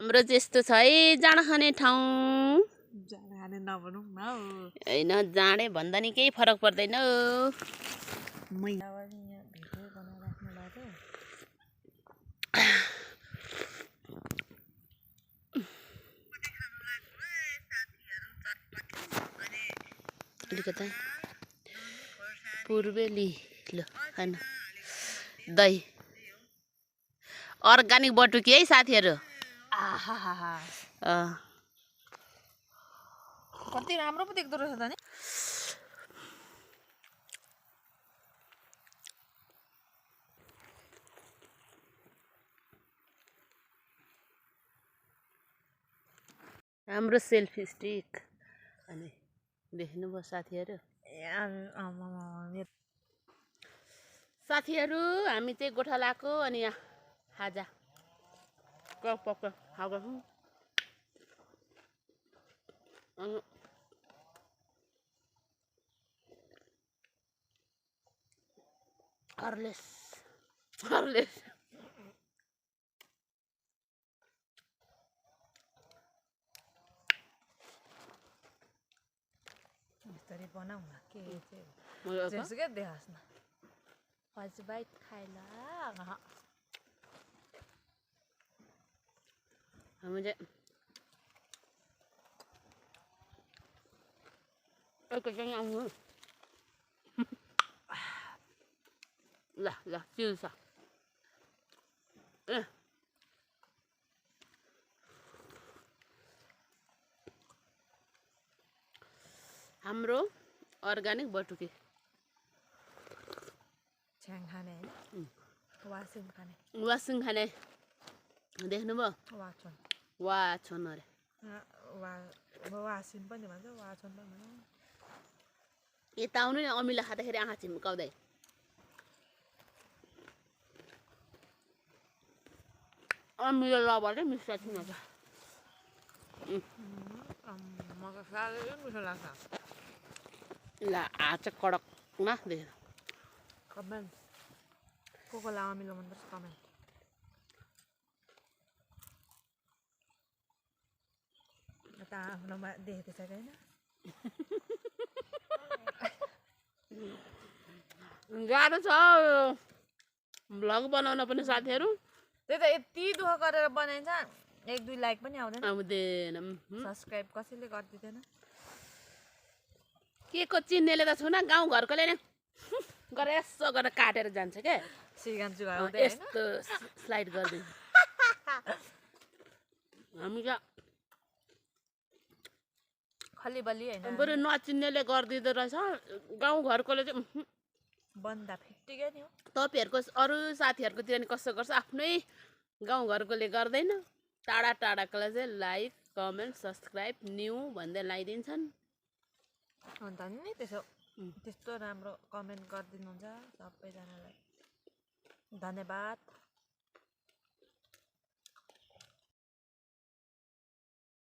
हाम्रो जस्तो छ है जाँड खाने ठाउँ जाँड खाने नभनौँ न हौ हैन जाँडे भन्दा नि केही फरक पर्दैन अलिकता पूर्वेली ल खान दही अर्गानिक बटुकी है साथीहरू आहाहा कति राम्रो पो देख्दो रहेछ त नि हाम्रो सेल्फी स्टिक अनि देख्नुभयो साथीहरू हामी चाहिँ गोठालाको अनि यहाँ खाजा पक्क खाएको छौँ अनि हर्लेस बिस्तारै बनाऊ न के मजाको जेसुकै देखास् न फर्स्ट बाइट खाइला हामी चाहिँ एकैचोटि आउनु ल ल चिल्छ ए हाम्रो अर्गानिक बटुकी छ्याङ खाने हैन वासिङ खाने वासिङ खाने देख्नुभयो वाछन अरे वासिङ पनि भन्छ वाछन पनि भन्छ यता आउनु नि अमिला खाँदाखेरि आँखा झिम्काउँदै अमिलो लभर मिस्टर छिन् मलाई साह्रै मिठो लाग्छ ल हात चाहिँ कडकमा देख्नु कमेन्ट कोकोला अमिलो मनपर्छ कमेन्ट त आफ्नोमा देखेको छ होइन गाह्रो छ भ्लग बनाउन पनि साथीहरू त्यही त यति दुःख गरेर बनाइन्छ 1-2 लाइक पनि आउँदैन सब्सक्राइब कसैले गरिदिँदैन के को चिन्नेले त छुन गाउँ घरकोले नै गरेर यसो गरेर काटेर जान्छ क्या श्रीकान्त यस्तो स्लाइड गरिदिन्छ हामी त खल्ली बल्ली होइन बरु नचिन्नेले गरिदिँदो रहेछ गाउँ घरकोले चाहिँ बन्दा फिट्टिकै नि हो तपाईँहरूको अरू साथीहरूकोतिर नि कसो गर्छ आफ्नै गाउँघरकोले गर्दैन टाढा टाढाकोलाई चाहिँ लाइक कमेन्ट सब्सक्राइब न्यू भन्दै लगाइदिन्छन् अन्त नि त्यस्तो राम्रो कमेन्ट गरिदिनुहुन्छ सबैजनालाई धन्यवाद